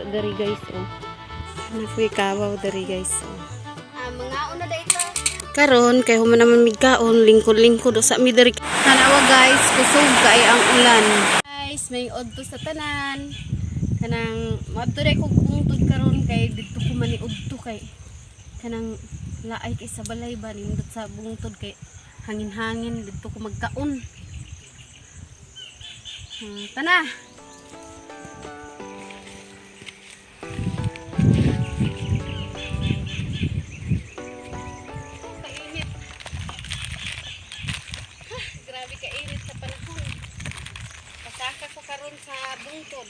Kabayo diri, guys, oh. Napoy kabaw diri, guys, oh. Ah, mga una da ito. Karon kay human naman migkaon, lingkod-lingkod usa mi diri. Tanawa, guys, kusog kay ang ulan. Guys, may odto sa tanan. Kanang moadto dai kog bungtod karon kay didto ko man udto kay kanang laay kay sa balay ba, nindot sa bungtod kay hangin-hangin didto ko magkaon. Tana. Oh, kainit. Ah, grabe kainit sa panahon. Pasaka ko karon sa bungtod.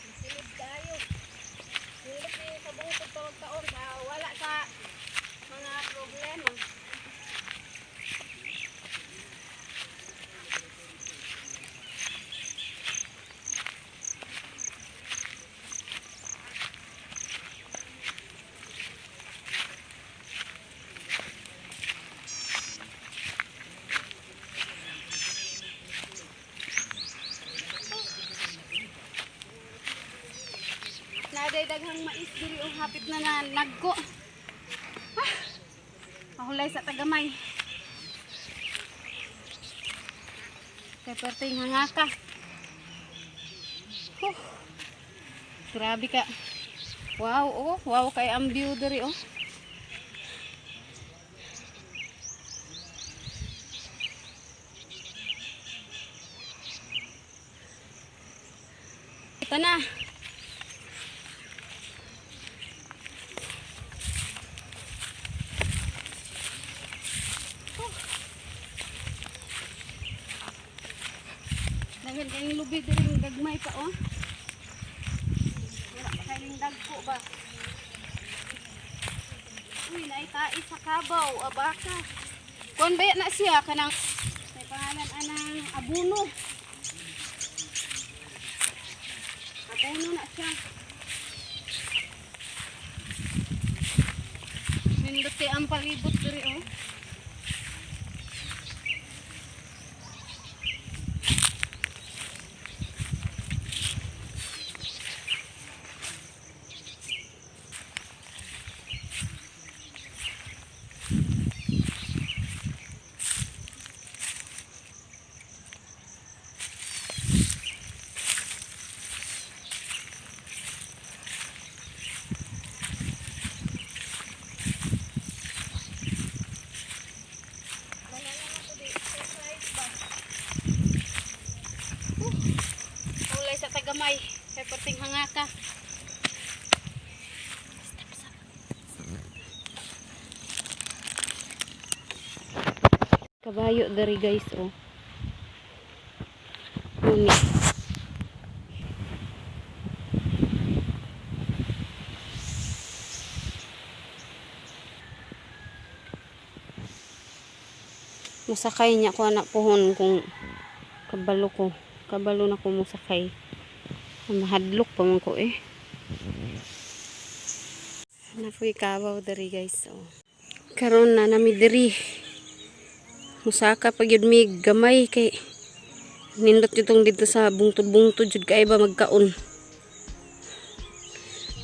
Masilid kayo. Nindot ni sa bungtod pa magkaon sa wala sa mga problema. Naday daghang mais diri oh, hapit na na nagko. Ah, mahulay sa tagamay. Kay perting hangaka. Huh. Grabe ka. Wow, oh, wow kay ang view diri oh. Ito na. Daghan kayong lubi diri ng gagmay pa oh. Wala pa kayong dagko ba. Uy, naitae sa kabaw, abaka. Kuan ba na siya kanang may pangalan anang abuno. Abuno na siya. Nindot kay ang palibot diri oh. Kulay sa tagamay. Kay perting hangaka. Kabayo dari, guys, oh. Uni. Musakay niya ko anak pohon kung kabalo ko. Kabalo na ko musakay. Mahadlok pa man ko eh. Napoy kabaw diri, guys. Oh. Karon na nami diri. Musaka pa gyud mi gamay kay nindot itong dito sa bungtod-bungtod jud kay ba magkaon.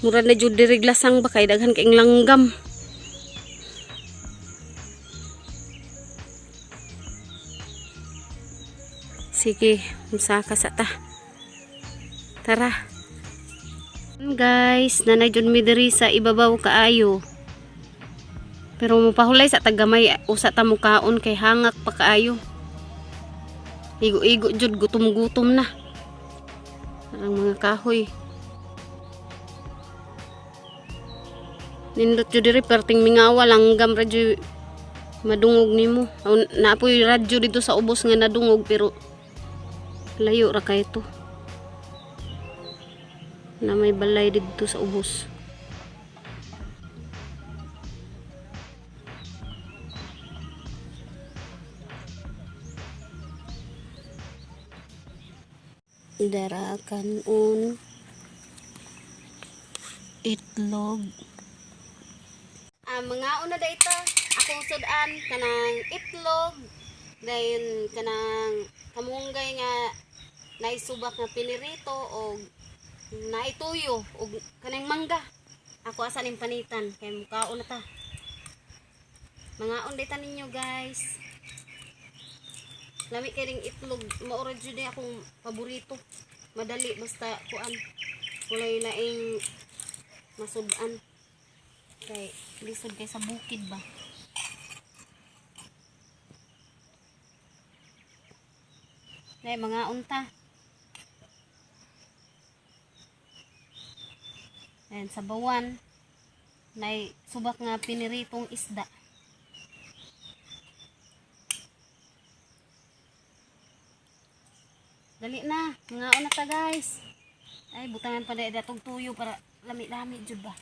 Mura na jud diri lasang ba kay daghan kaing langgam. Sige, musaka sa ta. Tara. Guys, nanay jud mi diri sa ibabaw kaayo. Pero mopahulay sa tagamay usa ta mukaon kay hangak pa kaayo. Igo-igo jud, gutom-gutom na. Parang mga kahoy. Nindot jud diri perting mingawa, langgam ra jud madungog nimo. Aw, naapoy radyo dito sa ubos nga nadungog pero layo ra kay to. Na may balay didto sa ubos. Dara kanon itlog. Ah, mga una da ito. Akong sudan kanang itlog, dayon kanang kamunggay nga Naisubak nga pinirito o naituyo o kanang mangga. Ako asa ning panitan kay mukaon na ta. Mangaon dita ninyo, guys. Lami kay ring itlog, mao ra jud ni akong paborito. Madali basta kuan. Walay laing masud-an. Kay lisod kay sa bukid ba. Nay, mga unta. Ayan, sa bawan. Nay, subak nga piniritong isda. Dali na, mga una ta, guys. Ay, butangan pa na datong tuyo para lami-lami jud ba.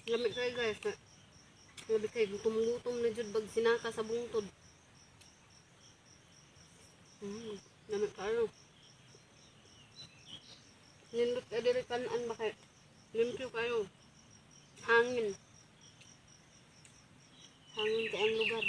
Lami kayo, guys. Lami kayo. Gutom-gutom na jud bag sinaka sa bungtod. Lami kayo. Nindot ka diri kanan ba kay limpyo kayo. Hangin. Hangin kay ang lugar.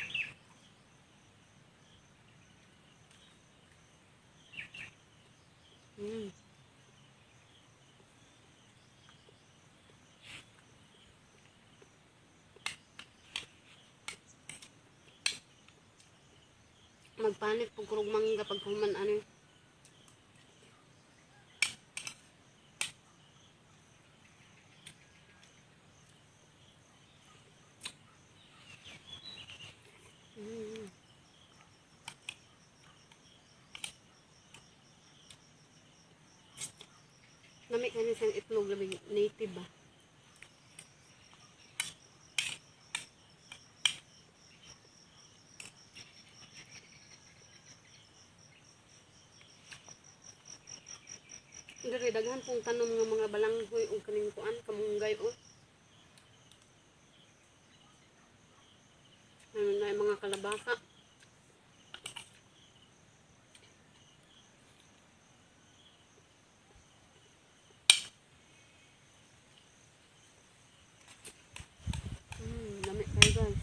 Magpanit pag kurog mangga pag human ano. Lami kani siyang itlog, labing native ba. Diri daghan pong tanom nga mga balanghoy ug kaning kuan kamunggay o. Ano na yung mga kalabasa. Lami kayo, guys.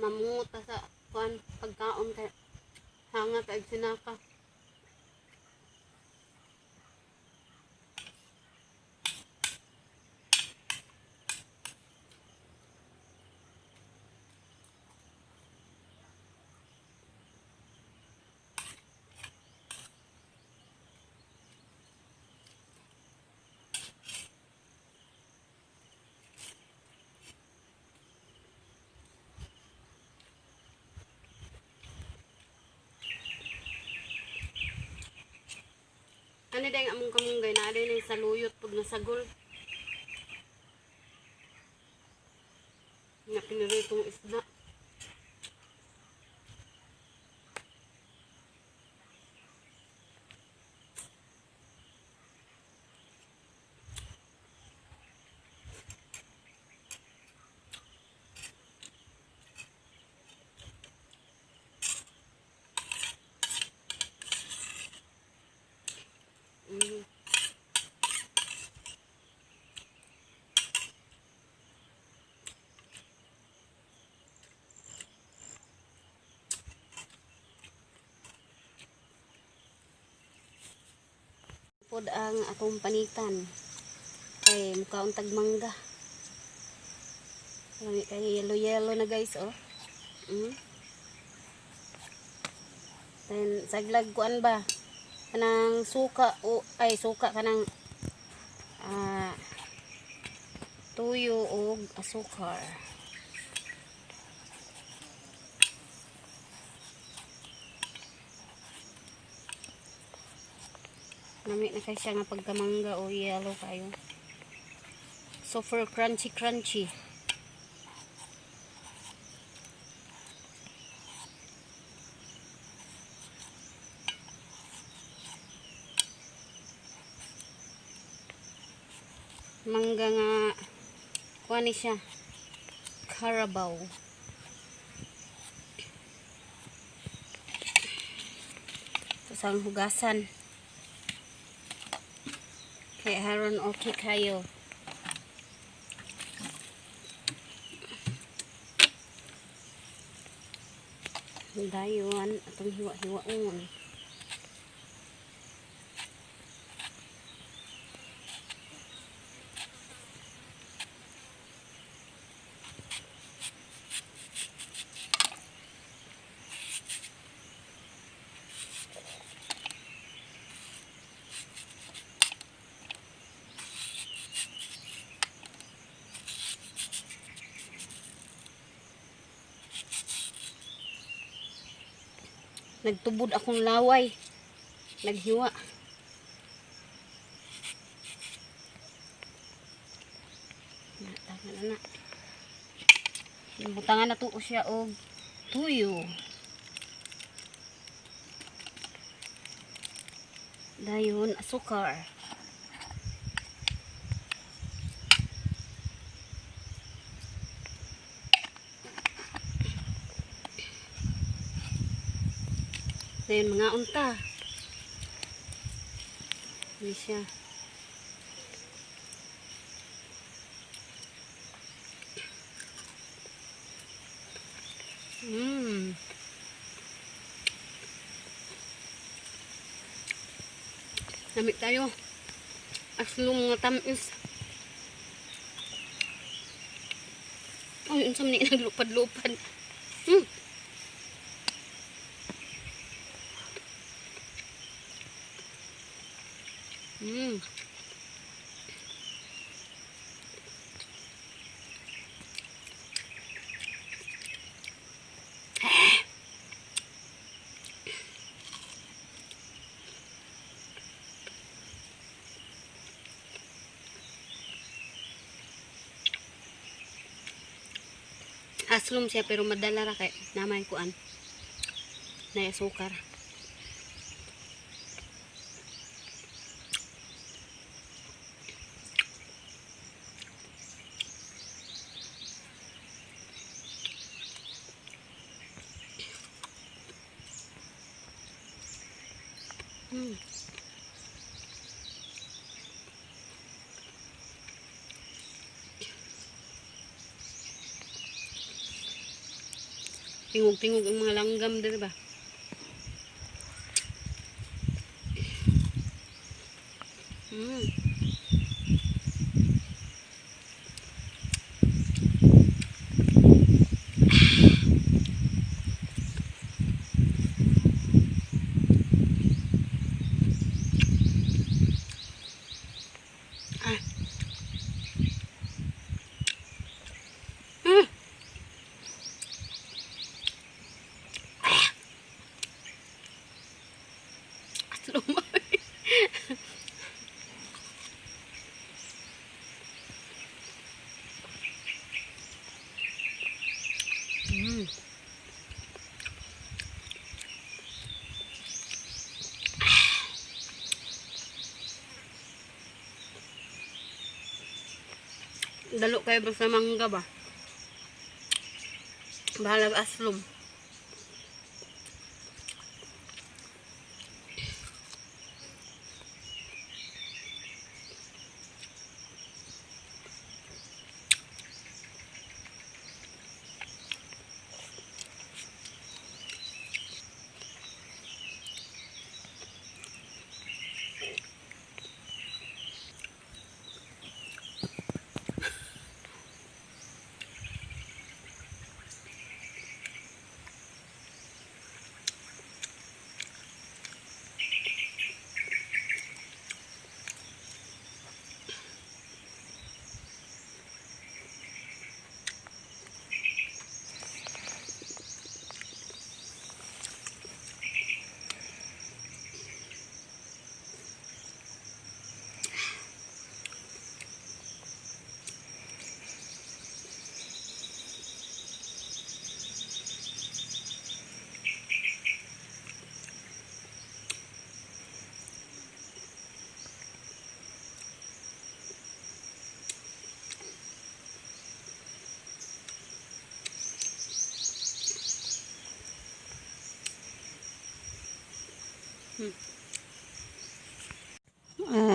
Mamungot ta sa kuan pagkaon kay hanga kay sinaka. Ani dayng among kamunggay na aday ning saluyot pud nga sagol. Nga piniritong isda. Pod ang atong panitan. Kay mukaon tag mangga. Lami kay yellow yellow na, guys, oh. Then saglag kuan ba? Kanang suka o ay suka kanang tuyo og asukar. Lami na kay siya nga pagkamangga o yellow kayo. Super crunchy crunchy. Mangga nga kuha ni siya. Carabao. Ito sa hugasan. Kay haron okay kayo. Dayon atong hiwa-hiwaon. Nagtubod akong laway. Naghiwa. Na, tama na na. Butangan na to siya og tuyo. Dayon asukar. Dayon mga unta. Hindi siya. Lamig tayo. Aslong mga tamis. Ay, unsa man ni naglupad-lupad. Aslom siya pero madala ra kay namay kuan. Nay asukar. Tingog-tingog ang mga langgam diri ba? Ah. Lumay. Dalo kayo ba sa mangga ba? Bahalag aslom.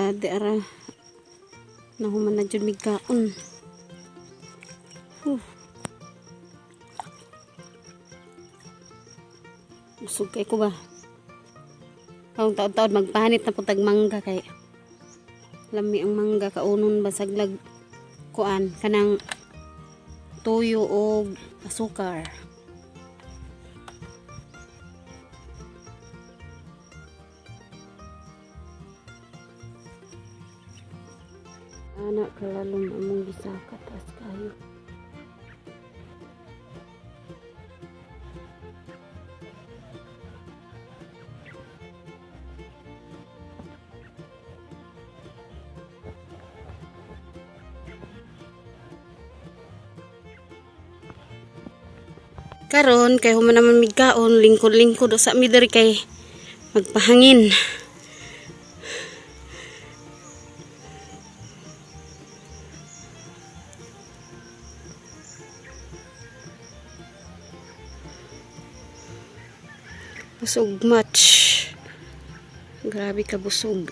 Di ara nahuman na jud mig kaon. Huh. Busog kay ko ba? Ang taod-taod magpahanit na putag mangga kay lami ang mangga kaunon basaglag kuan kanang tuyo og asukar. Ana kalalom among gisaka, taas kayo. Karon kay human naman mig kaon, lingkod-lingkod usa mi diri kay magpahangin. Busog much. Grabe ka busog.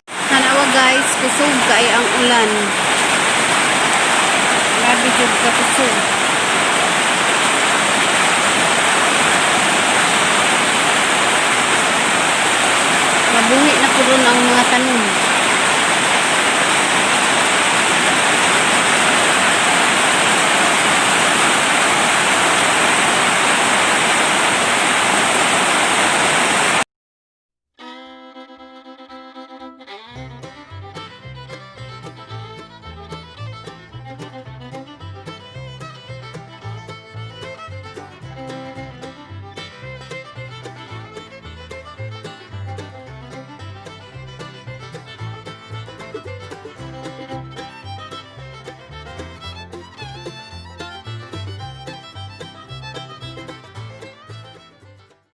Tanawa guys, kusog kay ang ulan. Grabe jud ka kusog.